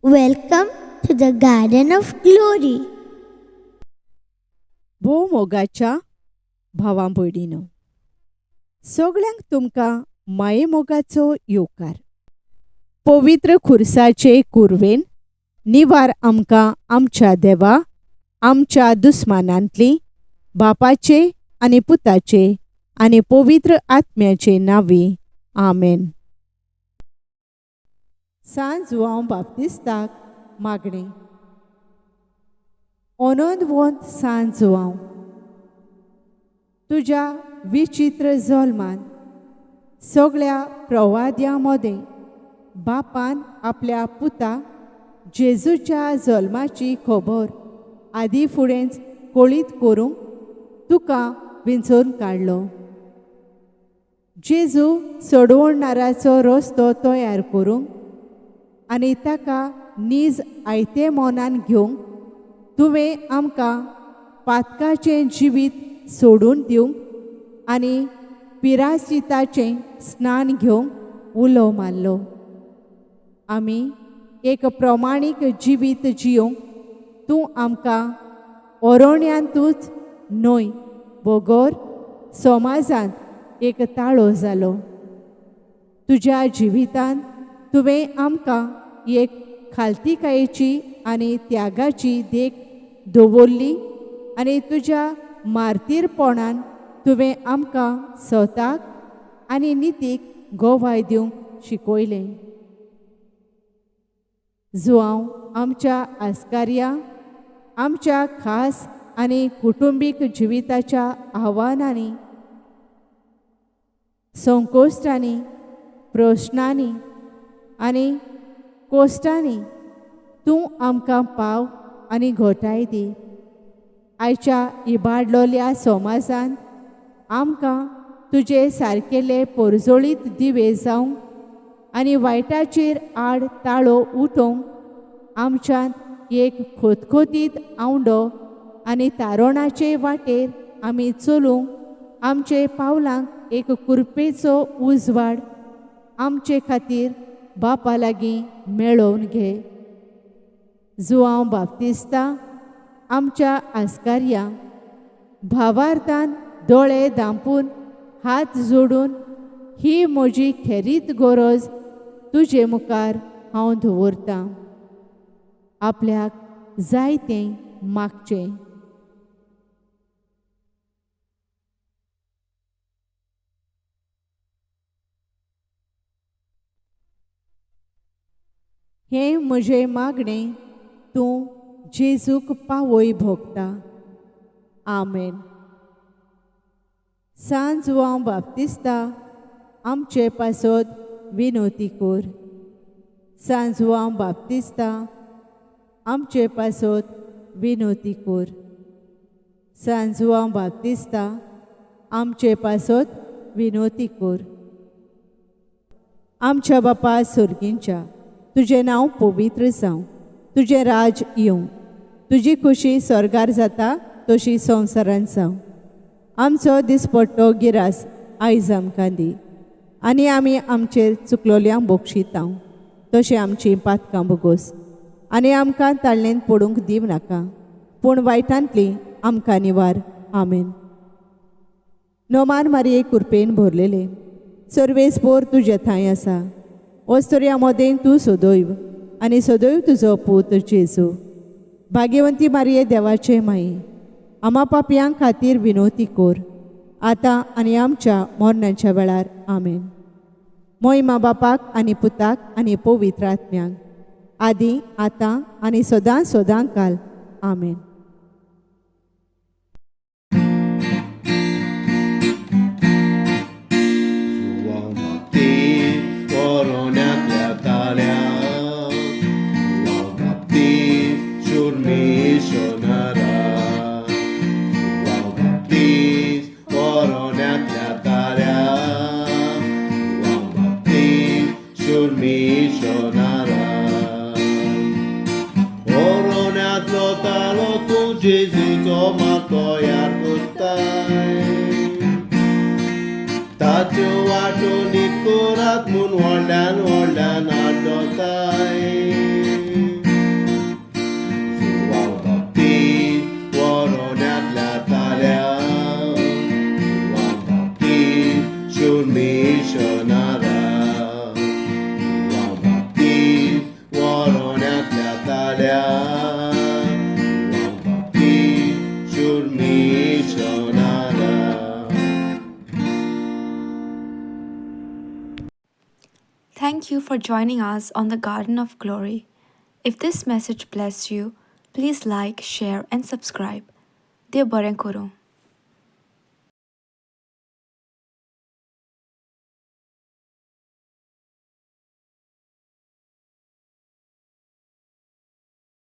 Welcome to the Garden of Glory. भोव मोगाच्या भावां भयणीनो, सगळ्यांक तुमकां मायेमोगाचो येवकार. पवित्र खुर्साचे कुरवेन निवार आमकां आमच्या देवा आमच्या दुस्मानांतली बापाचे आनी पुताचे आनी पवित्र आत्म्याचे नांवी, आमेन. सांत जुआंव बाप्तिस्ताक मागणें. अनंतवंत सांत जुआंव, तुज्या विचित्र जल्मान सगळ्या प्रवाद्यां मदें बापान आपल्या पुता जेजूच्या जल्माची खबर आदी फुडेंच कळीत करूंक तुका विंचोवन काडलो. जेजू सोडवणाराचो रस्तो तयार करूंक आनी ताका नीज आयते मनान घेवंक तुवें आमकां पातकाचें जिवीत सोडून दिवंक आनी पिराचिताचें स्नान घेवंक उलो मारलो. आमी एक प्रमाणीक जिवीत जियोंक तूं आमकां ओरोण्यांतूच न्हय बगर समाजांत एक ताळो जालो. तुज्या जिवितांत तुवें आमकां एक खालतीकायेची आनी त्यागाची देख दवरली आनी तुज्या मार्तीरपणान तुवें आमकां स्वताक आनी नितीक गोवाय दिवंक शिकयलें. जुआंव आमच्या आस्कार्या आमच्या खास आनी कुटुंबीक जिविताच्या आव्हानांनी, संकोश्टांनी, प्रश्नांनी आनी कोश्टांनी तूं आमकां पाव आनी घोटाय दी. आयच्या इबाडलोल्या समाजान आमकां तुजे सारकेले परजळीत दिवे जावंक आनी वायटाचेर आड ताळो उठोवंक आमच्यांत एक खोतखोतीत आवंडो आनी तारोणाचे वाटेर आमी चलूंक आमचे पावलांक एक कुरपेचो उजवाड आमचे खातीर बापा लागीं मेळोवन घे. जुआंव बाप्तिस्ता आमच्या आस्कार्या भावार्थान दोळे धांपून हात जोडून ही म्हजी खेरीत गरज तुजे मुखार हांव दवरतां. आपल्याक जाय तें मागचें. हें म्हजें मागणें तूं जेजूक पावय भोगता. आमेन. सांत जुआंव बाप्तिस्ता आमचे पासत विनोती कर. सांत जुआंव बाप्तिस्ता आमचे पासत विनोती कर. सांत जुआंव बाप्तिस्ता आमचे पासत विनोती कर. आमच्या बापा सर्गींच्या, तुजें नांव पवित्र जावं, तुजें राज येवं, तुजी खुशी स्वर्गार जाता तशी संवसारांत जावं. आमचो दिसपट्टो गिरास आयज आमकां दी आनी आमी आमचेर चुकलोल्यांक बोगशितां तशें आमचीं पातकां बोगोस आनी आमकां ताळणेंत पडूंक दिवं नाका, पूण वायटांतली आमकां निवार. आमेन. नोमान मारये कुरपेन भरलेले सर्वेस्पोर तुजे थंय आसा. वस्तुर्या मदें तूं सदैव आनी सदैव तुजो पूत जेजू. भाग्यवंती मारये देवाचे माई, आमा पापयां खातीर विनोती कोर आतां आनी आमच्या मरणाच्या वेळार. आमेन. मोहिमा बापाक आनी पुताक आनी पवित्र आत्म्यांक, आदी आतां आनी सदां सदां काल. आमेन. ताच्यो वाटो निकोरात म्हूण व्हडल्यान व्हडल्यान आड्डोताय. Thank you for joining us on the Garden of Glory. If this message blessed you, please like, share, and subscribe. देव बरें करूं.